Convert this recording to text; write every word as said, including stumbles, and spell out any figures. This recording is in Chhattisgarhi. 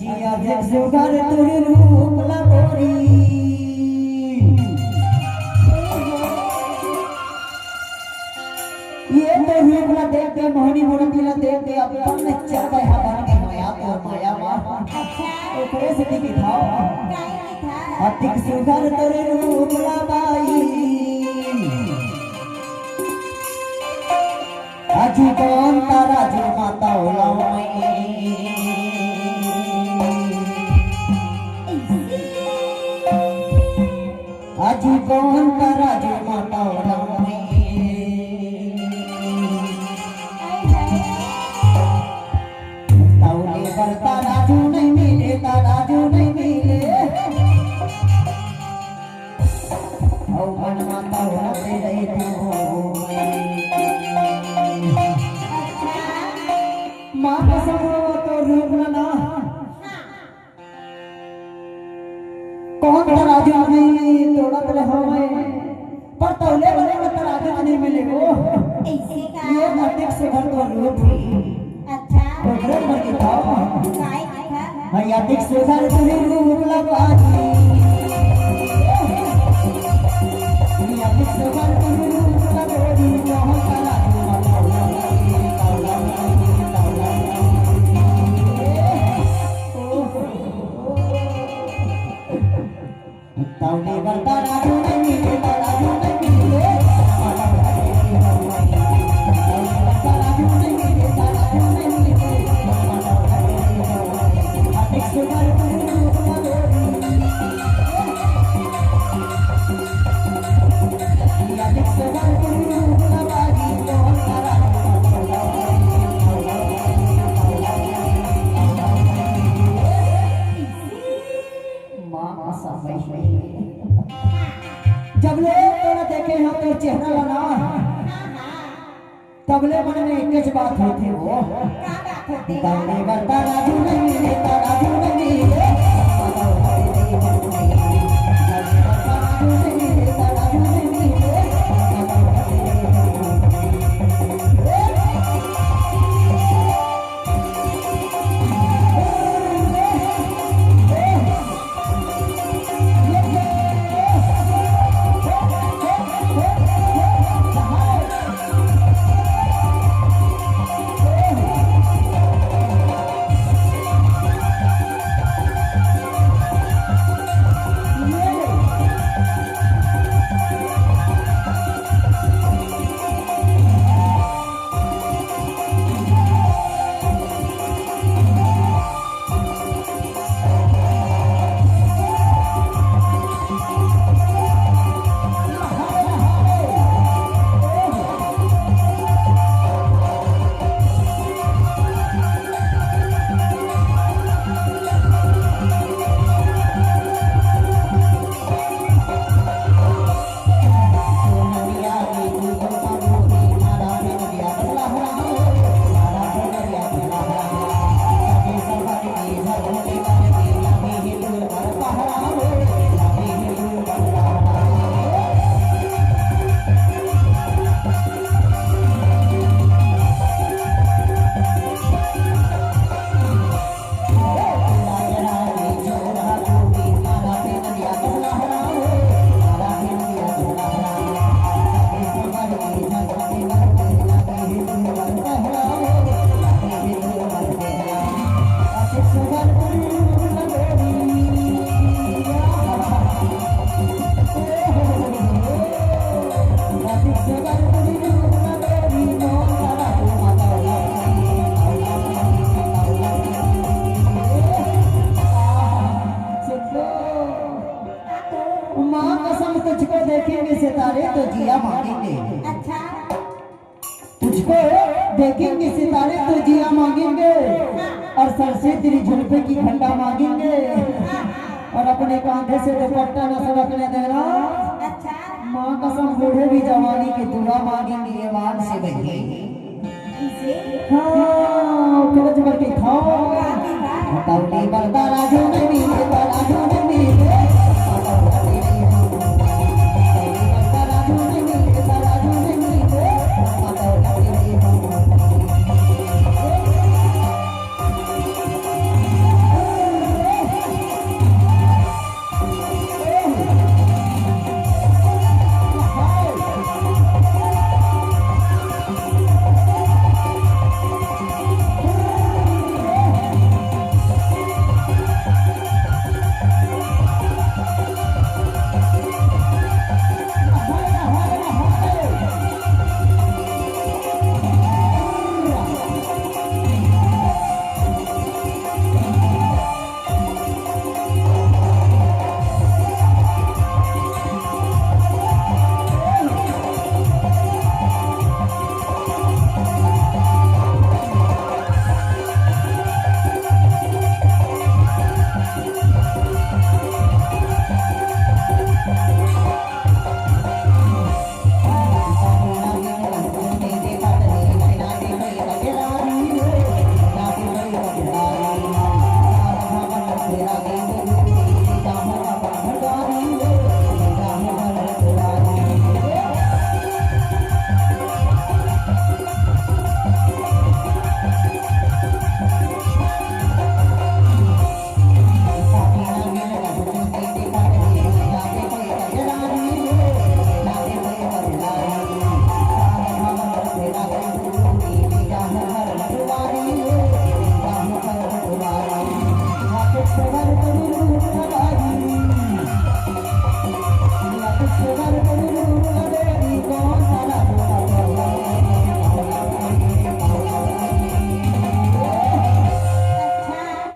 अतेक सुघर तोर रूप ला गोरी। ये तो रूप ला देख के, मोहनी मूरति ला देख के, अपन चरपै हा बन गे मया तोर मया मा। अच्छा। ओकरे सेती किथंव। काहे किथस? अतेक सुघर तोर रूप ला बाई। आजु कौन तारा जो माता होला मैं। आजु कौन तारा जो माता होला मैं। तौले बर तारा जो नहीं मिले, तारा जो नहीं मिले। अउ मन माता होते रहे तू। माँ कसम, वो तो रूप ना। कौन तराजू नहीं तोड़त रहे हमें, पर तौले वाले में तराजू तो नहीं मिले वो। ऐसे का? ये अतिक सुघर तो रूप ही। अच्छा। तो गलत मत बताओ। काय देखा? मैं अतिक सुघर तुम्हें रूप लगा दी। मैं अतिक सुघर तुम्हें रूप लगा दी। कौन तराजू? तौले बर तराजू नहीं मिले, तराजू नहीं मिले। माँ कसम भाई। जब ले तोला देखे हंव तोर चेहरा ला ना, तब ले मन में एक च बात होथे वो। का बात होथे? तौले बर तराजू नहीं मिले, तराजू नहीं मिले। माँ कसम, तुझको देखेंगे सितारे तो जिया मांगेंगे। अच्छा। तुझको देखेंगे सितारे तो जिया मांगेंगे, और सर से तेरी जुल्फे की फंदा मांगेंगे, और अपने कांधे से दुपट्टा न सरकने देना। अच्छा। माँ कसम, बूढ़े भी जवानी की दुआ मांगेंगे, ये मान से बहिनी। इसे? हाँ, ओकरे बर के खाओ। तौले बर तराजू नहीं मिले, तराजू नहीं मिले।